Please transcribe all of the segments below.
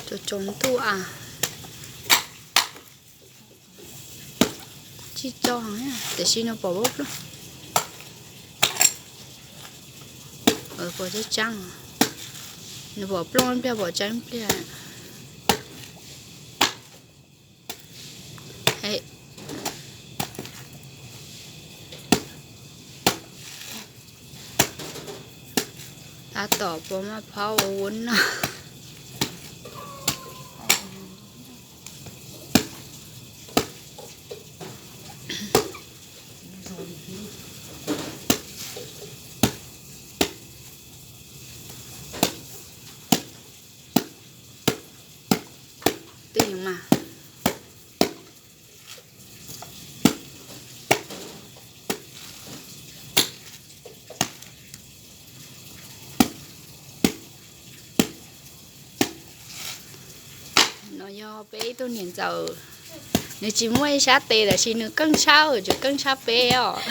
Tsoom tsoom ntuj a, tsis tso, tiam sis nws pom plooj, pom tseeb tseeb, nws pom plooj ib pliag pom tseeb ib pliag. Tab tom puas maj phaub ua ua noj. Twb yeej mas. No yog peb ib tug niam ntxawm, nws tsis muaj ib sab tes tab sis nws keej sab, tseem keej sab peb os.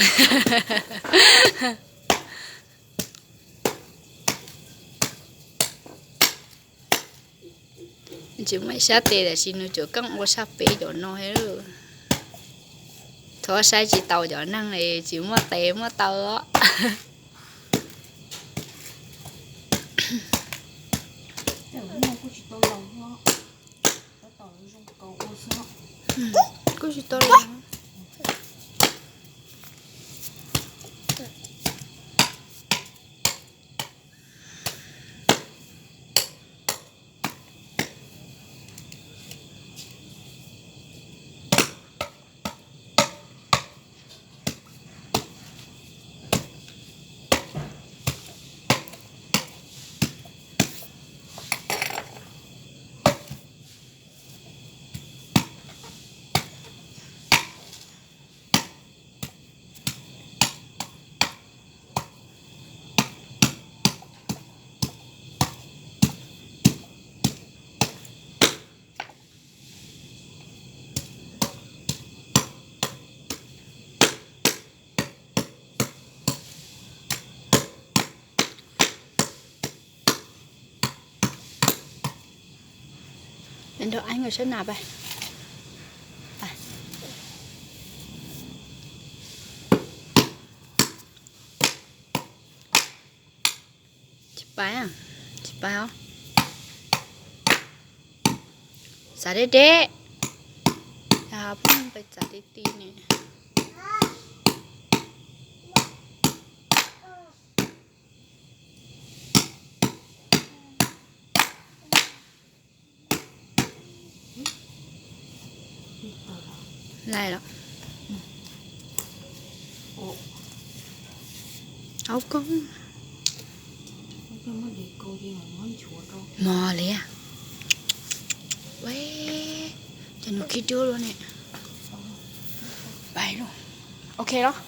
Tsis muaj ib sab tes tab sis nws tseem keej ua sab peb cov no thiab. Thov saib tsis taus cov neeg tsis muaj tes muaj taw os. Kuj tsis tau los. Nrog Aib nkawd sab nas pais. Tsis pais, tsis pais os. Xav deb deb. Peb pais txav ti ti ne. Lais los. Aub koob. Mos li. Ua cas nws khi dub luaj ne. Pais lauj. Ok los.